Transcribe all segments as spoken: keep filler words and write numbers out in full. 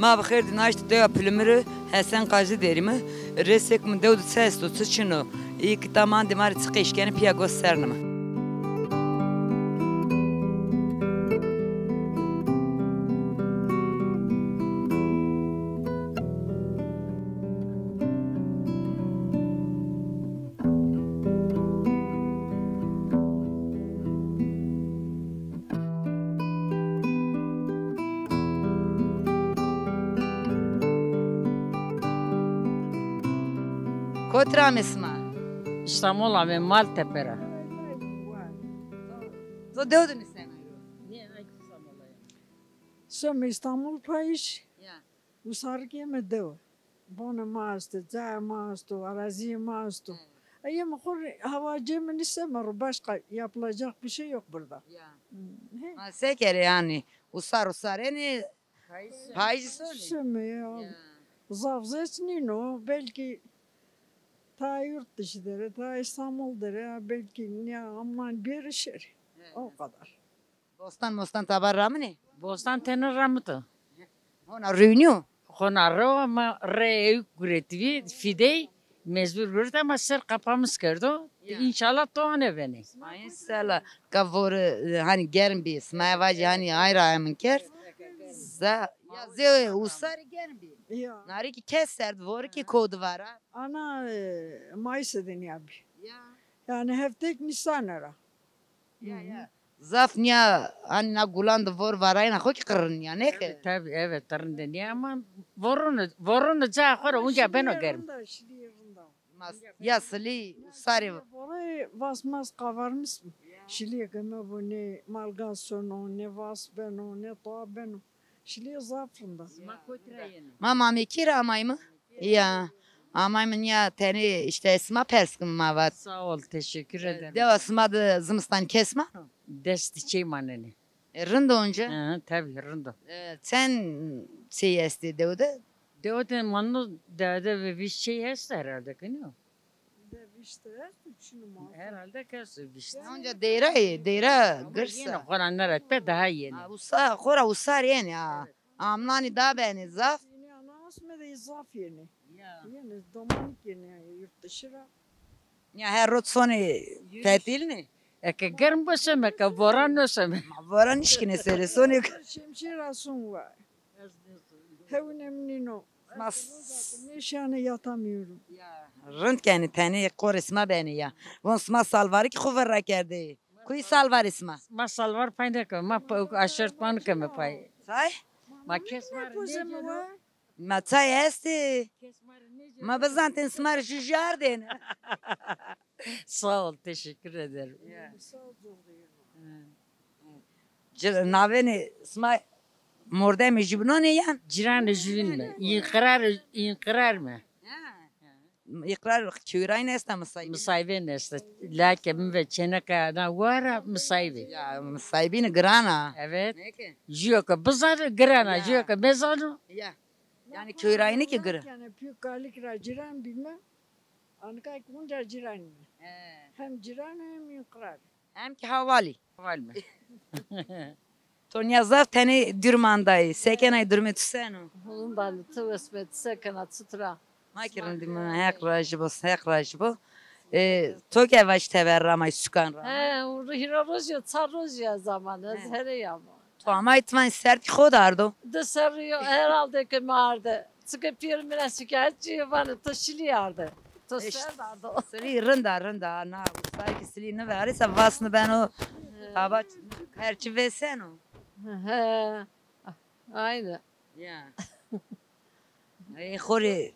Ma bi xêr dî naşt dewa Pilimiri Hesen Qajî derîme. Rêsêk mi dew di çi esto, çi çin o. Î ki ta mandî ma rê çi qeş kenê pîya gos sernime. Kotî ra amê sima? Îstanbul amê, Maltepe ra. To dew de nîsena ro? Nê, ay Îstanbul a. Some Îstanbul payîş. Ya. Usarikê mi dew. Bonê ma esto, cayê ma esto, araziyê ma esto. Evet. Ê mi xo rê, hava cê mi nîseme ro, başka yapılacak bir şey yok burada. Ya. Hı, he. Ma se kerê yanî? Usar usar enê, payîz sonê. Some ya. Ya. Zaf zêç nîno, belki ta yurt dışı derê, ta İstanbul derê, belki nîya amnan bir şerî. Evet. O kadar. Bostan mostan tabar ramine? Bostan tene ramito. Hona rüynü? Hona ro ama re ew guretvi, fidey mecbur guret ama ser kapamız kerdo. Ya. İnşallah to ane veni. Ay sela, ka vore, e, hani germ bi, sma vaci hani ayra emin kerd. Za, ya ze usari germ bi. Ya. Nari ki kes serd, vore ki kodvara. Ana, e, Mayıs edin ya bi. Ya. Yani heftek Nisan era. Ya, ya. Zaf nîya, hanî na gulan de vor varayna xo kî qirrin nîya, nê ke? Tabii, tabii, evet, qirrin de nîya ama vorunu, vorunu ca xo ra unca beno germ. Şilîye rinda, şilîye rinda. Mas, ya silî, sarê. Vore vas mas kavarmis mi? Şilîye ke me bo ne malgan sono, ne vas beno, ne toa beno. Şilîye zaf rinda. Ma kotî ra yenê? Ma Mamekî ra amay mi? Ya. Amay mi nîya tenê îşte sima pers kim ma vat. Sağ ol, teşekkür ederim. Dewa sima de zimistan kes ma? Dest çey manenê. E, rind o onca? Hı, tabii, rind o. E, çend çey estê dew de? Dew de mano, dew de ve vîst çey esto herhalde, kino? De vîst esto, çin o ma. Herhalde kes vîst. Onca deyra yê, deyra girsa. Yenê, xora nera pe daha yenê. Ha, usa, xora usar yenê ha. Evet. Amnanî da benê zaf. Yenê, ana asme de zaf yenê. Ya. Yenê, domanik yenê yurt dışı ra. Ya her rot sonê tetil nê? Eke germ bo some, eke voran no some. Ma voran nişkîne serê sonê. Şemşîr ra son wa. Hewne mi nîno. Mas. Nêşîyane yatamıyorum. Ya, rind kenê tenê qorê sima benê ya. Von sima salvarî kî xo ver ra kerdê. Kuy salvarê sima? Ma salvar pay nêkeme, ma pa-, aşortman keme pay. Say? Ma kes ma rê nêceno. Ma çay estê? Kes ma rê nêceno. Ma bizantên sima rê jû jû ardêne. Sağ ol, teşekkür ederim. Ya. Sağ ol, canım. Hı. Ci-, navênê sima mordemê jûbînon ê yan? Cîranê jûbîn mi. Înqirar, înqirar mi. Ha. Îqrar kewrayîn esta, misayîbîn? Misayîbîn esta. Lake mi ve çêneka na wara misayîbî. Ya, misayîbîn giran a. Evet. Neke? Jûyo ke bizano giran a, ya, jûyo ke mêzano. Ya. Yanî kewrayînî kî giran. Yanî pî kalik ra cîran bîme. Anika ki unca cîran îme. He. Hem cîran hem înqirar. Hem ki hawalî. Hawal mi. To nîya zaf tenê dûr mandayî. Se kenay, durumê tu seno? Rind a, ti wes be, ti se kena, çitur a? Ma ki rindîme, Heq rajî bo, Heq rajî bo. E, to ke vaş teber ra amay sukan ra? He, hîrê rojî yo, çar rojî yo ez amay, ez herey ama. To amay, ti vanî serdî xo de ardo? Di serrî yo, herhalde ke mi arde. Çike pîyerê mi ra şikayetçî yo, vanê to şilî arde. To serd ardo. Silî rind a, rind a. Na, usarî ki silî nêverê se vas nêbeno. Taba her çi vêseno. He. Aynen. Ya. Ê xo rê.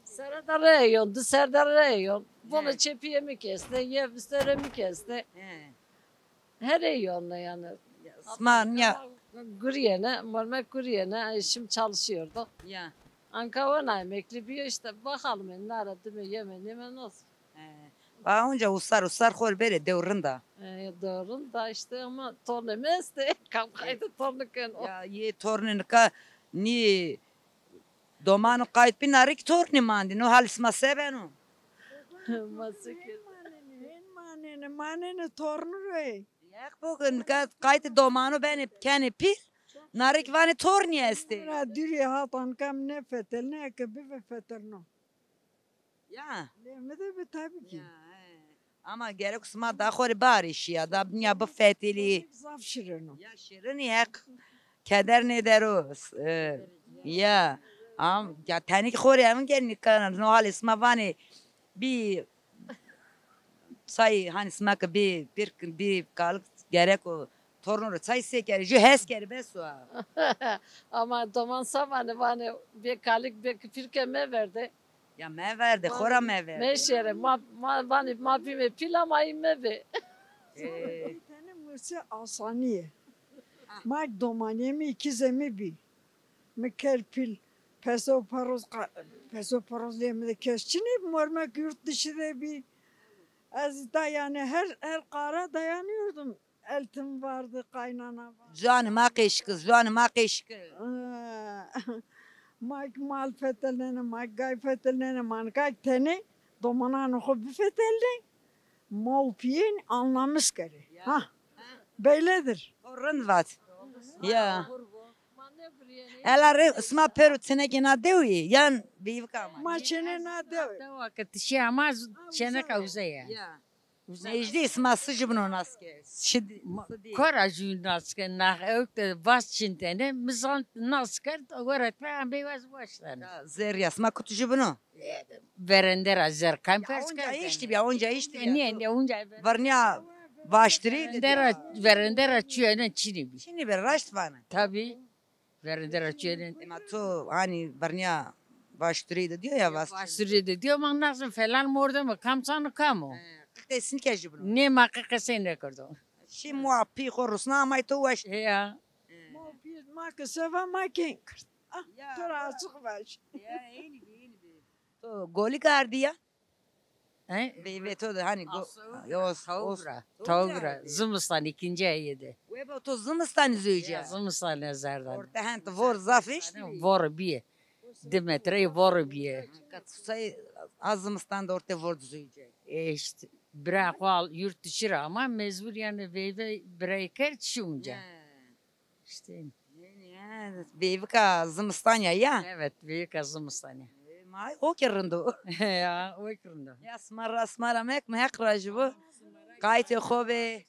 Sere de rê yon, di ser de rê yon. Vono çê pîyê mi keste, ye serê mi keste. He. Herey yon yanî. Sima nîya. Guriyene, mormek guriyene, eşim çalışıyordu. Ya. Anka ona emekli bir işte bakalım, nara dime yeme, neme nasıl. He. Va onca usar usar xo rê bêrê, dew rind a. E, dew rind a işte ama tornê mi estê. Kam qaytê tornî keno. Ya, yê tornî nika nî domanu qayt bî, na rê kî tornî mandî. No halî sima se beno? Ma se kê. Hên manenê, hên manenê, manenê tornî rê. Yeq bo ke nika qaytê domanu benê, kenê pîl. Narik vanê tornî estê. Ra dûrî hatan kam nêfetelnê, eke bive fetelno. Ya. Lê mi de bi tabii ki. Ya, he. Ama gerek sima da xo rê barîşî ya, da nîya bifetelî. Zaf şirin o. Ya şirinî heq keder nêdero. E, ya. Am, ya tenîk xo rê evin ke nîkana. No halê sima vanê bî çay, hani sima ke bî pîrk, bî kalik gerek o torno ro çay sêkerî, ju hes kerî bes o. Ama doman sa vanê, vanê bê kalik bê pîrke meverde. Ya meverde, xora meverde. Meşêre, ma, ma vanê ma bîme pîl ama î mebê. Ee, tenê murse asanîye. Ma domanê mi, îkizê mi bî. Mi kerd pîl, peso paroz, qa-, peso paroz lê mi de kes çinê, mormek yurt dışı de bî. Ez da yani her, her kara dayanıyordum. Eltim vardı, kaynana vardı. Canê ma qeşik, canê ma qeşik. Ma mal fetelnene, ma gay fetelnene, ma nika tenê domananê xo bifetelnê. Ma û pîyên anlamis kerê. Ha. Beyledir. O rind vat. Ya. Ela rê, sima pêro çênekê na dew î, yan veyvika ma? Ma çênê na dew. Dewa ke ti şî ama çêneka uze ya. Ya. Nejdî sima sijibno nas ke. Şidi, sidi. Kora jû nas ke, na ewk de vas çintene, mi zan nas kerd, weret pe ambey waz waştene. Ya, zerrîya sima kutu jibno? Verende ra zer kam pers kerd. Onca işti bîya, onca işti bîya. Niye, ne onca? Verniya vaştirî de. Verende ra, verende ra çuyene çinî bî. Çinî bî, raşt vana. Tabii. Verende ra çuyene. Ema to hani verniya vaştirî de diyor ya, vaştirî. Vaştirî de diyor, ma nasin falan mordem, kam sano kam o. Qiqesini ke jibno. Ne ma qiqesini ne kerdo. Şî muwa pî xo rusna amay to waşt. Ya. Ma pî ma ke seva ma kên kerd. Ah, to ra açık vaş. Ya, eynî bî, eynî bî. To golik ardî ya? He? Veyvê to de hani go-, tawg ra. Tawg ra. Zimistan ikinci ayê de. Weba to zimistan zewcîya? Ya, zimistan ez erdan. Orte hent vor zaf eşt bî. Vor bîye. Di metreyê vor bîye. Say a zimistan de orte vor zewcîya. E işte, bira xo al yurt dışı ra ama mecbur yani veyve birayı kerd şi unca. He. İşte. Veyvika zimistan ya, ya? Evet, veyvika zimistan ya. E, ma o ki rind o. Ya, o ki rind o. Ya sima ra, sima ra mek mi heq rajî bo. Qaytê xo bê.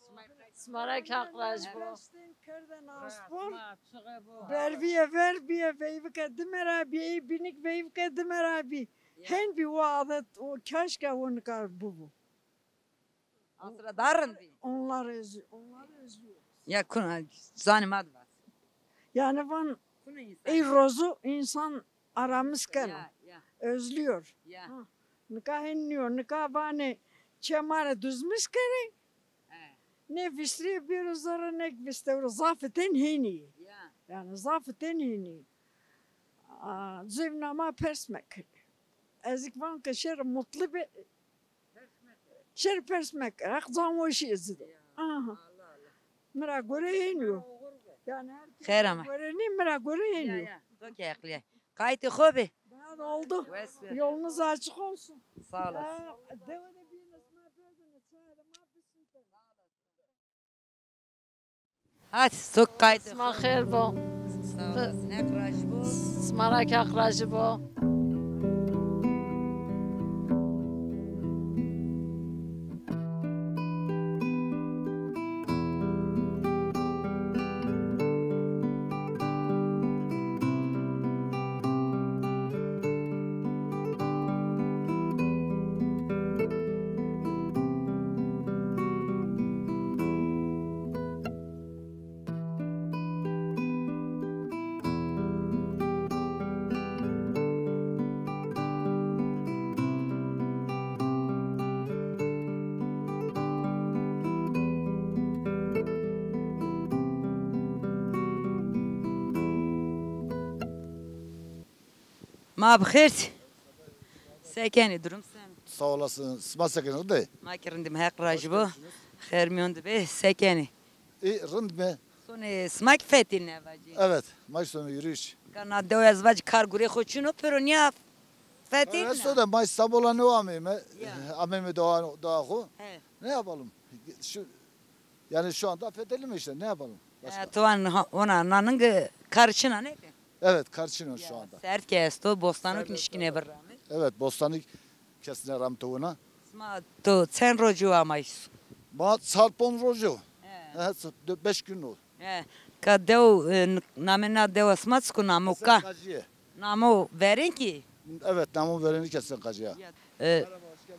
Sima ra ki heq rajî bo. Kerden aspor. Bervîye ver bîye veyvika dime ra bîye, ey bînik veyvika dime ra bî. Hen bî o adet, o keşke o nika bibo. Asra da rind bî. Onlar özü, onlar özü. Ya kuna zanê ma di vat. Yani van ey rozu insan aramis keno. Ya, ya. Özlüyor. Ya. Ha. Nika hen nîyo, nika vanê çê ma rê duzmis kerê. He. Ne vîst rê bêro zere, ne vîst ewro. Zafî ten hênî. Ya. Yani zafî ten hênî. Aa, zevna ma pers mekerê. Ez ik van ke şer mutlu be, şer pers mekir. Heq can weşî ez do. Aha. Mi ra gore hênî yo. Yani her kes xeyr ama. Gore nî, mi ra gore hênî yo. Ya, ya. To ki heqlî ya. Qaytê xo bê. Daha da oldu. Wes be. Yolunuz açık olsun. Sağ olasın. Ha, dewe de birine sima berdine, çay da ma bismite. Hadi, sok qaytê xo. Sima xêr bo. Sağ olasın. Heq rajî bo. Sima ra ki heq rajî bo. Ma bi xêr. Se kenî, durum sen? Sağ olasın. Sima se kenî, rind ê? Ma ki rind îme, Heq rajî bo. Xêr mîyon de bê. Se kenî? Î, rind me. Sonê sima ki fetelîne vacî? Evet, ma sonê yürüyüş. Ka na dew ez vacî kar gurê xo çin o, pêro nîya fetelîne. Evet, so de ma İstanbul'a ne ameyme? Ya. Ameyme doğa, doğa xo. He. Ne yapalım? Şu, yani şu anda fetelime işte, ne yapalım? Başka? E, to an ha, ona naningi Kar çin a, ne ki? Evet, kar çin o şu anda. Serd ke esto, bostanlık nişkine bir rami. Evet, bostanlık kesine ram tavuna. Ma to çend rocî amay? Ma çar ponc rocî. He. Evet, dört beş gün oldu. He. Ka dew, e, n-, name na dewa sima çiku namo ka? Kazıye. Namo verên ki? Evet, namo vereni kesin kazıya. Ya. E,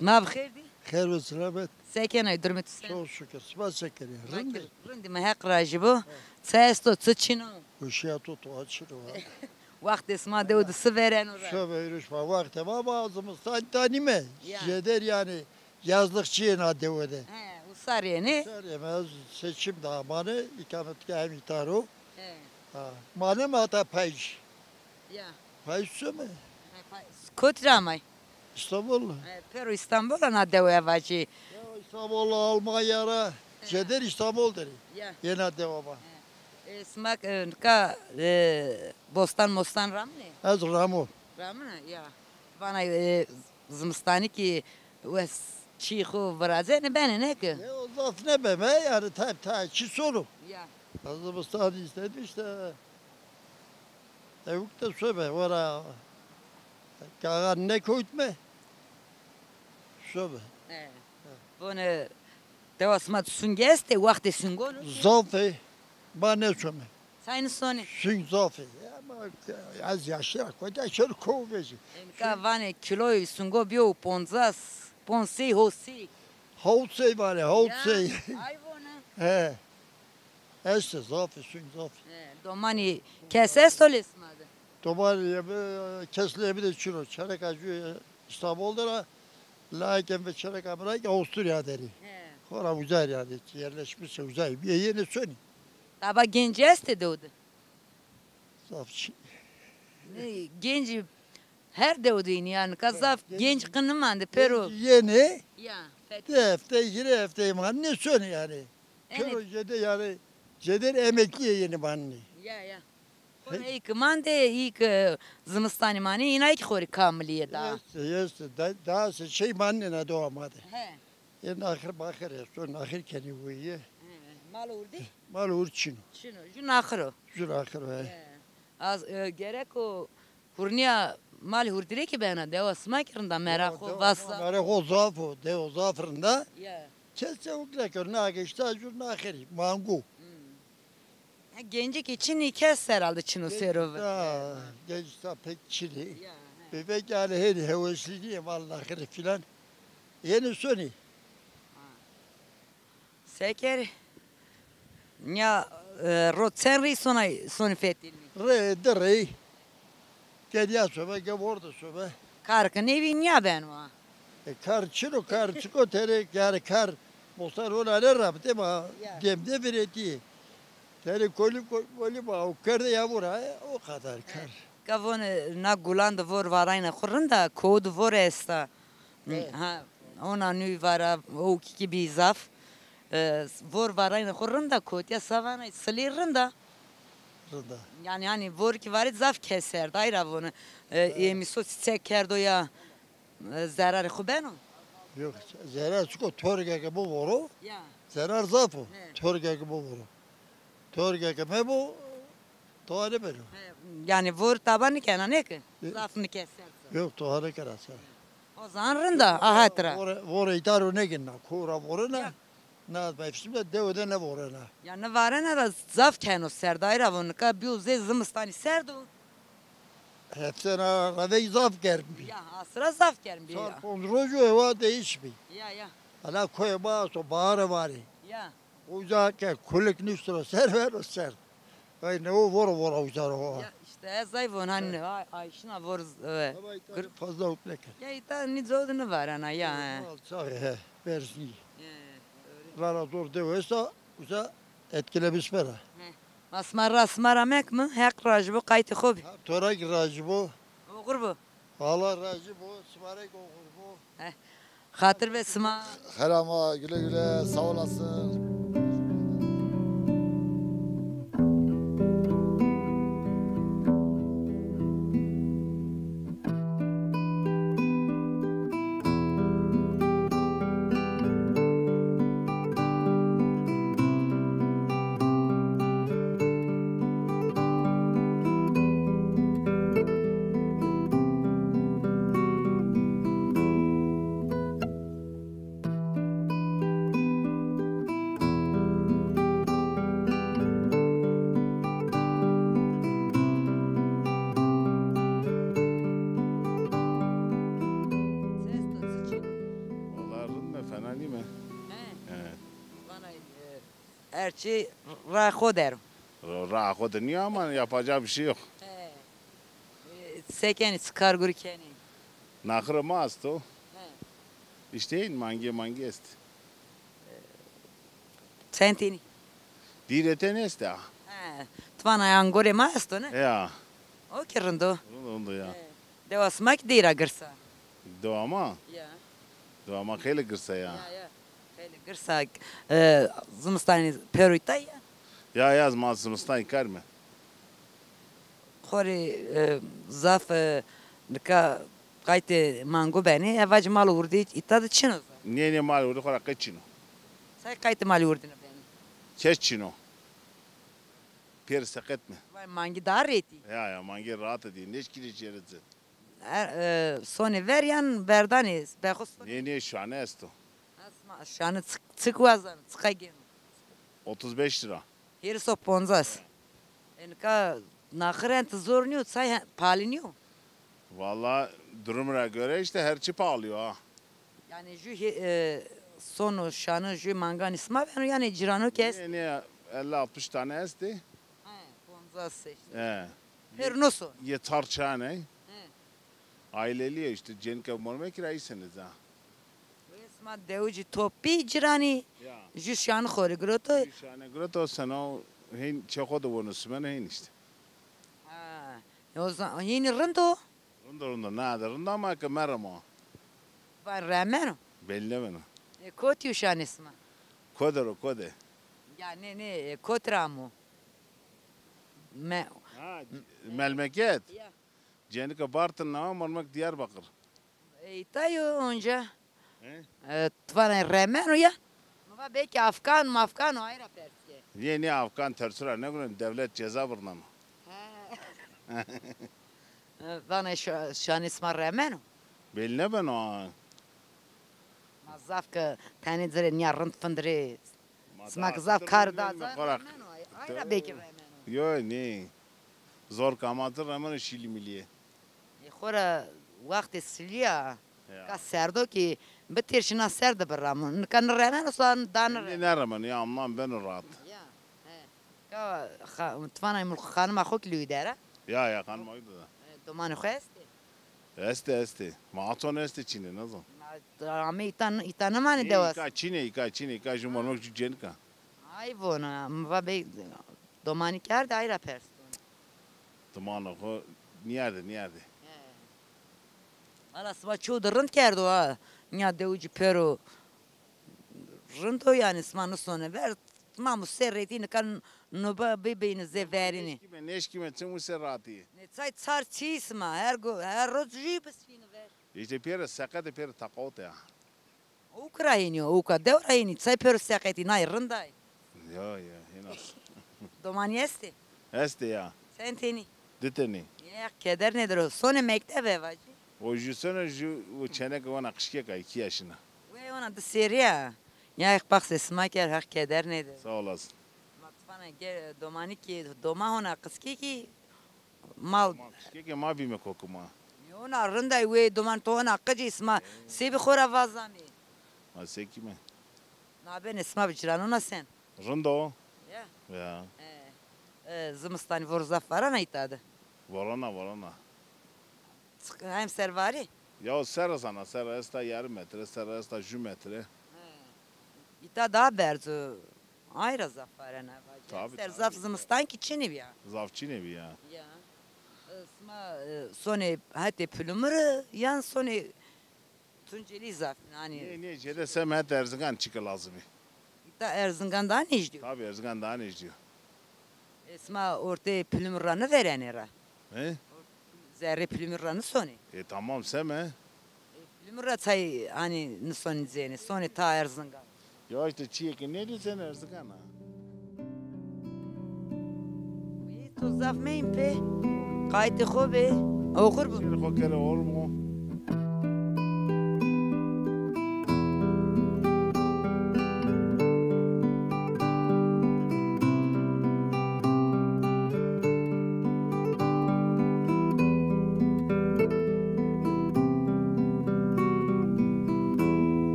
ma bi xêr dî? Xêr ve selamet. Se kenay, durumê tu se? Çok şükür. Sima se kenê? Rindî. Rindî, mi heq rajî bo. Çi esto, çi çin o? Huşîya to, to çin o. Waxtê sima dew de si vereno ra? Şo veyruş ma, waxtê ma, ma zimistan tanîme. Ya. Jêder yanî yazlıkçı yê na dewe de. He, usar yenê? Usar yenê, ez seçim da amane, ikametgah hem îta ro. He. Ha, mane ma ta payîz. Ya. Payîz some? He, payîz. Kot ra amay? İstanbul. E, pero İstanbul a na dewe vacî. Ya İstanbul, Almanya ra. He. Jêder İstanbul der ê. Ya. Yê na dewa ma. He. E, sima, e, nika, e, bostan mostan ramine? Ez ramo. Ramine, ya. Vana, e, zimistanî ki wes çî xo virazenê benê, ne ki? Ya, o zaf nêbeme, yani ta, ta çi sono. Ya. Ez zimistan istedim işte. Ewk de sobe, wara gaga nêkewtme. Sobe. E. Vone dewa sima de sung estê, waxtê sungon o? Zaf ê. Ma nêsome. Çay nêsonê? Sung zaf ê. Ya ma ez yaşlı ya, koca şer kow vejî. Nika vanê kiloyê sungo biyo poncas, ponc sey, hot sey. Hot sey vanê, hot sey. Ay vone. He. Estê, zaf ê, sung zaf ê. He, domanî kes esto lê sima de? Domanî yê mi, kes lê mi de çin o. Çereka jû İstanbul der a, lakin ve çereka mi ra ki Avusturya der ê. He. Xora uza yanî, yerleşmiş uza. Bîye yenê sonî. Taba gencî estê dew de? Zaf çin. Nê, gencî her dew de înî ya, nika zaf genc qin nimande, pêro. Gencî yenê. Ya, fetî. Di hefte, hîrê hefte manenê sonê yanî. Pêro jêde yanî, jêder emeklîye yenê manenê. Ya, ya. Hona î ki mande, î ki zimistanî manê, înay ki xo rê kamilîye daha. Estê, estê. Da, daha se şey manenê na dewa ma de. He. Ê naxir baxir esto, naxir kenê weye. He, mal ûrdî? Mal ûr çin o. Çin o, jû naxir o. Jû naxir o, he. He. Az, e, gerek o hurnîya mal hurdîrê ki bena, dewa sima ki rind a, mera xo vasa. Mera xo zaf o, dewa zaf rind a. Ya. Kes çewik nêkero, na geşta jû naxirî, mangu. Hmm. Ha, gencî ki çinî, kes herhalde çin o sero vi. Ha, genç ta pek çinî. Ya, he. Bebek yani hênî heweslî nîyê mal naxirî filan. Yenê sonî. Ha. Se kerê? Ya, e, ro çend rey sonay, sonî fetelînî? Rey, di rey. Ge nîya sobe, ge vorde sobe. Kar ki nêbî nîya beno a. E, kar çin o, kar çik o, tenê, yanî kar, bostan hona nêrabitê ma, ya, dem de viretîyê. Tenê kolî, ko-, kolî ma, o kerde ya vura, e, o kadar kar. Ka vone, e, na gulan de vor varayna xo rind a, kow de vor esta. E. Ha, ona nû vara, o kî kî bî zaf. E, vor varayna xo rind a, kotiya savanay silî rind a. Rind a. Yanî, hanî vor kî varê zaf keser, dayra vone. E, e, êmîso çiçek kerdo ya, e, zerarê xo beno? Yok, zerar çik o, torge ke bivoro, ya, zerar zaf o. He. Torge ke bivoro. Torge ke mebo, toa nêbeno. He, yanî vor taba nêkena, nê ki? E, zaf nêkeser. Yok, toa nêkena ser. O zaman rind a, ahet ra. Vore, vore îta ro nêgina, kow ra vorena. Ya. Na mevsim de dewe de nêvorena. Ya nêvarena ra zaf keno ser, dayra vone, nika bîyo zê zimistanî serd o. Heftena ra vey zaf germ bî. Ya, asra zaf germ bî ya. Çar ponc roj o hewa değişmî. Ya, ya. Hala koyê ma esto, bahare vanê. Ya. Uca ke kulik niştiro ser, vero serd. Ay, ne o voro vora uca ro. Ya işte, ez ay von, hanî, ay, ay, şina vor, e, fazla ukleke. Ya, îta nî co de nêvarena ya, he. Mal çaxê, he, berzî. He, doğru. Rara zor dew esta, uca etkilemiş bena. He. Ma sima ra, sima ra mekme, Heq rajî bo, qaytê xo bî. Ha, to ra kî rajî bo. Oxir bo. Allah razı bo, sima ra kî oxir bo. He. Xatir be sima. Xera ma, güle güle, sağ olasın. Çi ra xo der. Ra xo de niyo ama yapacak bir şey yok. He. E, se kenî, çi kar gurî kenî? Naxirê ma esto. He. İşte in mangê mangê est. Çend tenî? Dîre ten est ha. He. Ti vana angorê ma esto ne? Ya. O ki rind o. Rind o, rind o ya. He. Dewa sima ki dîra girsa. Dewa ma? Ya. Dewa ma xeylê girsa ya. Ya, ya. Xeylê girsa, e, zimistanî pêro îta ya. Ya, ya, ma zimistanî karme. Xo rê, e, zaf, e, nika qaytê mango benê, e, vacî mal û wirdî îta de çin o zaf. Nê, nê, mal û wirdî xo ra qey çin o. Say qaytê mal û wirdî na benê? Kes çin o. Pêr seqet mi? Vay, mangî daha rêtî. Ya, ya, mangî rahat dî. Nêşkîrê çêrê ci. Er, e, sonê ver yan berdanê, bexo sonê. Nê, nê, şane esto. Esma, şane çik, çik wazan, çiqa gêno? Otuz beş lira. Hêris û poncas. E, nika naxir ent zor nîyo, çay he-, pahalı nîyo? Valla durum ra göre işte her çi pahalı yo ha. Yani jü he-, e, sono şano jü manganî sima beno yani cirano ki est? Nê, nê, elli altmış tane estê. He, poncas işte. He. Pêro no son. Yê çar çaney. He. Aileli işte cenike mormekî ra îsenê ca. Wê sima dewicî topî ciranî, ya, jü şanî xo rê giroto. Jü şanî giroto, seno hên çê xo de wono sumeno hên işte. Ha, e, o zaman hênî rind o? Rind o, rind o. Na de rind o ama ke meremo. Van remeno? Bellemeno. E, kotî yo şanê sima? Kodero, kode. Ya nê, nê, e, kot ra amo? Me- Ha, melmeket? Ya. Cenike Bartın ama mormek Diyarbakır. E, îta yo onca. He? E, ti vana remeno ya. Mi va belkî Afgan, Mafgan o, ay ra pers ke. Nê, nê, Afgan tersî ra nêguren, devlet ceza birneno. He. E, vana şa-, şanê sima remeno? Belli nêbeno ha. Ma zaf ke tenê ci rê nîya rind findirê. Sima ki zaf kar da, zaf remeno, ay ra belkî remeno. Yo, nê. Zor ke ama ci remeno şîlî mîlîye. E, xora wextê silî ya. Ya. Ka serdo kî bitêr şina ser de biramo. Nika niremeno, sa da niremeno. Nê, nêremeno ya, amnan beno rahat. Ya. He. Ka xa-, ti vana mulk xanima xo kî lewî der a? Ya, ya, xanima xo de. E, domanê xo estê? Estê, estê. Ma aton estê çînê, nizan. Ma amê îta, îta nimanê dewas. Îka çînê, îka çînê, îka jû mormek jû cenik a. Ay vona, mi va bey, domanî kerde, ay ra pers. Domanê xo nîyerde, nîyerde. He. Ala sima çew de rind kerdo ha. Nîya dewicî pêro rind o yanî, sima nisone ver. Ma musê rêtî nika nuba bibîne zê verînî. Nêşkîme, nêşkîme, çi musê ratî. Nê çay çar çî sima, her go-, her roz jû bisfîne ver. Îşte pêre seqetê pêre tefawut ya. Ûka ra hênî yo, ûka dew ra hênî, çay pêro seqetî, nay rind ay. Ya, ya, hênas. Domanî estê? Estê ya. Çend tenî? Di tenî. Ya, keder nêdero. Sonê mektebe vacî? O jû sene jû, o çeneke wana qijkek a, iki yaşına. Wê wana di serî ya. Ya, Heq baxsê sima ker, Heq keder nêdero. Sağ olasın. Ma ti vana ge-, domanî kî, doma hona qijkekî, mal. Ma qijkekê ma bîme kokê ma. Hona rind ay wê doman to hona qicî sima. Sebî xo ra vazamê. Ma sekîme. Nabenê sima bi ciranona sen? Rind o. Ya. Ya. E, e, zimistanî vor zaf varana îta de? Varana, varana. Hem ser varî? Ya ser zana, ser esta yarım metre, ser esta jû metre. He. Îta daha berz o. Ay ra zaf varena vacî. Tabii, ser tabii. Zaf zimistan kî çinî bîya. Zaf çinî bîya. Ya. E, sima, e, sonê hetê Pilimiri yan sonê Tuncelî zaf, hanî. Nê, nê, jêde sem het Erzingan çike lazimî. Îta Erzingan daha nêjdî yo. Tabii, Erzingan daha nêjdî yo. E, sima ortê Pilimir ra nêverenê ra? He? Zerrê Pilimir ra nêsonê? E, tamam, sem e. E, Pilimir ra çay, hanî, nêsonê cênê, sonê ta Erzingan. Ya işte çîyê ke nêdî sen Erzingan a. Ê, to zaf meyn pê. Qaytê xo bê. Oxir bo. Xo kere oxir bo.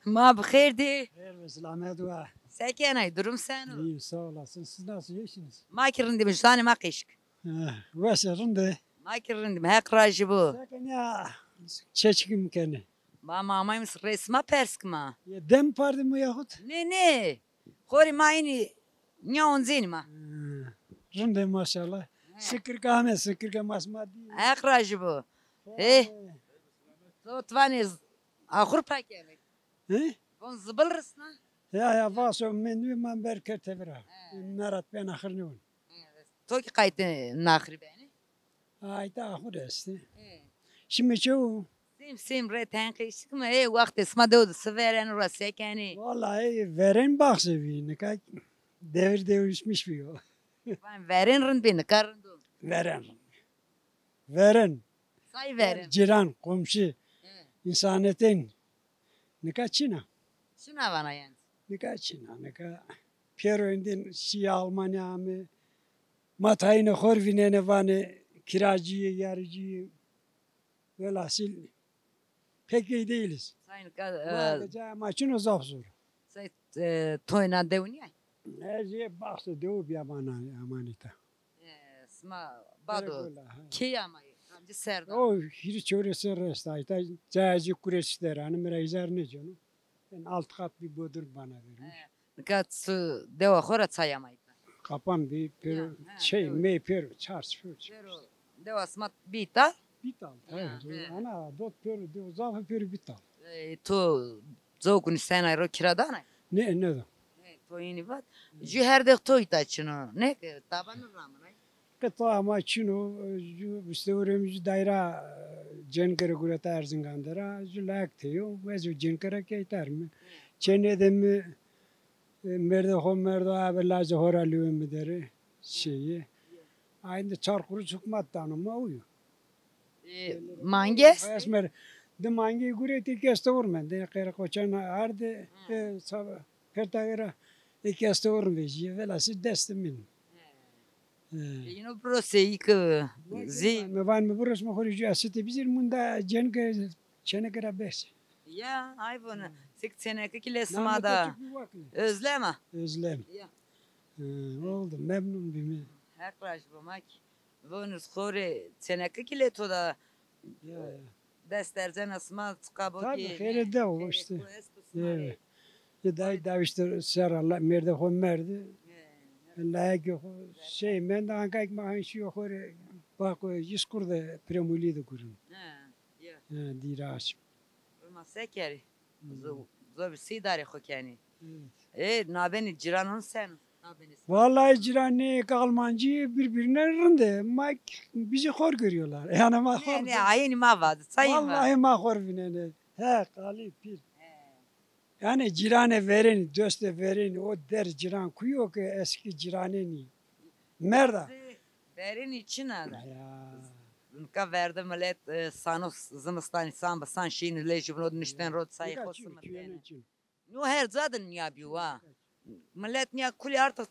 Ma bi xêr dî. Xêr ve selamet we. Se kenay, durum seno? İyiyim, sağ olasın. Siz nasıl, iyisiniz? Ma ki rindîme, zanê ma qeşik. He, wes ê, rind ê. Ma ki rindîme, Heq rajî bo. Se kenê ya, çeçikî mi kenê? Ma, ma amayme rê sima pers kîme. Ya dem pardîme yaxut? Nê, nê. Xorî ma înî nîya oncenî ma. He, rind ê maşallah. He. Sikirke ame, sikirke ma sima dî. Heq rajî bo. He. He. To ti vanê z-, axur pa kenê. He? Von zibil risna? Ya, ya, vaso mendî, ma ber kerd tevera. He. Merat ben axir nêwon. He. To ki qaytê naxirî benê? Ayta axur estê. He. Şima çew? Sêm, sêm rê tenqê şikme, ê, wextê sima dew de si verên ra se kenê? Vallahi verên baxse bî, nika devir değişmiş bîyo. Van verên rind bî, nika rind o? Verên rind bî. Verên. Say verên? Cîran, komşu, he, însanetên. Nika çin a. Çin a vana yanî? Nika çin a, nika pêro êndî şîyê Almanya ame. Ma tayîne xor vînenê, vanê kiracî yê, yaricî yê. Velhasil pek iyi değiliz. Sayın Ka-, e, ma çin o, zaf zor. Say, e, toyna dew nîyay? Ez ê baxsê dew bîya bana emaneta. E, sima bado key amayî, kamcî ser de? O hîrê çewre serre esta, îta cayê ci kurêsî der, hanî mi ra îzar nêceno. En alt kat bir bodrum bana vermiş. E, nika tu dewa xo ra çay amayî ta? Kapan bî, pêro şey, mey pêro, çar çi pêro. Pêro dewa sima bî îta? Bî îta, he. Ana, dot pêro, dew zaf pêro bî îta. E, to cewk nîsenay ro kira danay? Ne, ne da. E, to înî vat. Jü her dex to îta çin o. Ne ke, taban ramanay? Qita ama çin o, jü, işte, oraya jü daira, e, cenkere gureta Erzingan dera, jü layak teyo, ve jü cenkere keytar mi. Çene de mi, e, merde ho merdo abi lacı hora lüve mi deri, şeyi. Aynı çar kuruş hükümet dano ma uyu. E, mange? Esmer, di mange gure ti keste urmen, de qere koçan arde, e, sab-, pertagera, e, keste urmen veci, velası dest min. E. E, ino proseyî ki zî. Mi van mi burası mı xorî jü asite bizir munda cenke çeneke ra bes. Ya, ay vona. Sik çeneke ki le sima da. Özlem a? Özlem. Ya. E, oldu, memnun bîme. Heq rajî bo ma ki. Vonuz xorê çeneke ki le to da. Ya, ya. Dest erzena sima çiqa bo ki. Tabii, xêrê de o işte. Evet. Ye day dav işte serra la-, merde xo merdi. He. Layekê xo şey, mende ankayk ma hanşîyo xo rê bako yis kurde premulî de gurin. He, ya. He, dîra açim. Ma se kerî? Zo-, zobî sî darê xo kenî. Evet. E, nabenî cîranon sen? Vallahi cîranê Almancı birbirine rinde. Ma bizi hor görüyorlar. Yani ma hor. Ne, ne, ayeni ma vadı, sayın ma. Vallahi ma hor vinene. He, qalî pîl. He. Yani cîranê verênî, dostê verênî, o der cîran kuyo ki eski cîranênî. Merda. Verênî çin a da. Ya. Nika verde milet, e, sano s-, zimistanî san bi san şînî lê jubno nişten ro sayê xo simiten. No her ca de nîya bîyo wa. Milet nîya kulî artık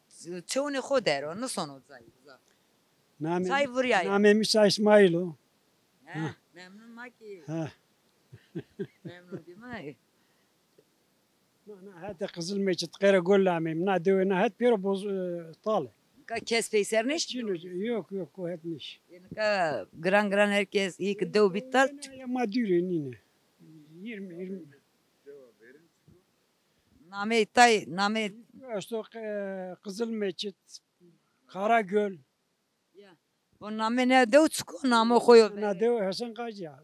çewunê xo der o, nisono cayî uza. Çay vurîyayî. Namê mi Şah İsmail o. Ha, memnun ma ki. Ha. Memnun bîme. Na, na, hete Qizil Meçit, Qeregol amê mi. Na dewe na het pêro boz, e, tal e. Nika kes peyser nêşî? Yok, yok, o het nêşî. E, nika giran giran herkes iyi ki dew bî tal. Ya ma dûrê nîne. Yirmi, yirmi. Nameyê tay, nameyê. Esto, e, Qizil Meçit, Karagöl. Ya. O namê ne dew çik o, namo xo yo be? Na dew Hesen Qazî ya.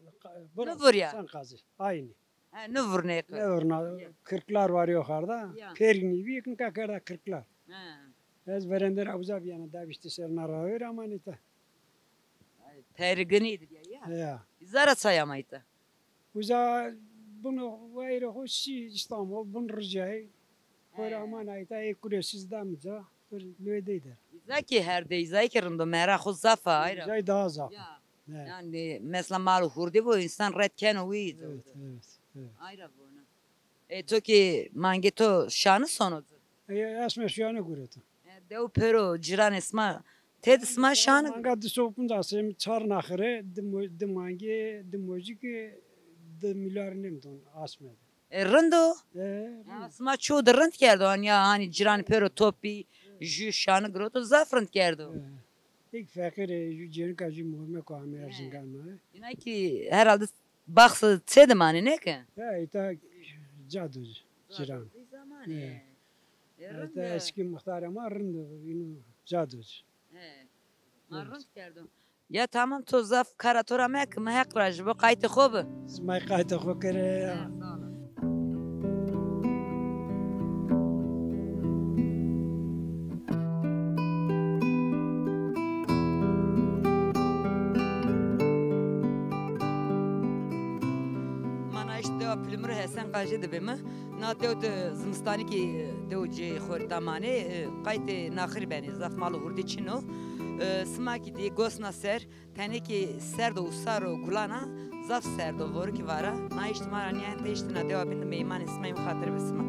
Nivurya. Hesen Qazî. Aynı. He, nivurnê ki. Nivurna. Ya. Kırklar var yukarıda. Ya. Pergin gibi, nika kerda Kırklar. He. Ez verende ra uza bîyane, da vîştî serna ra ver ama nîta. Perginî di ya. Ya. Îza ra çay amayî ta? Uza bunu wayirê xo şî İstanbul, bunu ricayî. Xo rê aman ayta, ê kurê siz da mi ca, bir lüvedey der. Îza ki her de, îza ki rindo, mera xo zaf a, ayra. Îza daha zaf. Ya. Yani mesela mal hurdî bo, insan red keno wî. Evet, evet, evet. Ayra bona. E, to ki mangê to şanî sono ci? E, esme şanî gureto. E, dew pêro cîranê sima, têdî sima şanî? Manga di sopun da sem çar naxire, di mo-, di mangê, di mojî ki, di milyar nêmdon asme. E, rind o? E, rind. Ha, sima ço de rind kerdo, hani ya, hani ciranî pêro top bî, jû şanî giroto, zaf rind kerdo. E, hîk feqîr ê, jû cênika jû mormeko ame Erzingan ma. Îna ki herhalde baxsê çê de manê, ne ki? Ya, îta ca do ciran. Zaten zamanê. E. E, rind. Îta eski muxtarê ma rind o, îno ca do. He. Ma rind kerdo. Ya tamam, to zaf kara to ra meke, mi Heq ra ji bo qaytê xo bi. Sima qaytê xo kerê ya. He, sağ olun. Ma na îşte dewa Pilimir Hesen Qajî de bîme. Na dew de zimistanî kî dew cê xo rê damanê, e, qaytê naxirî benê, zaf mal û hurdî çin o. E, sima kî dî gosna ser, tenê kî serd o, usar o, gulan a, zaf serd o, vorikî vara. Na îşte ma ra nîyayên te îşte na dewa bîn de meymanê sima yîm, xatir be sima.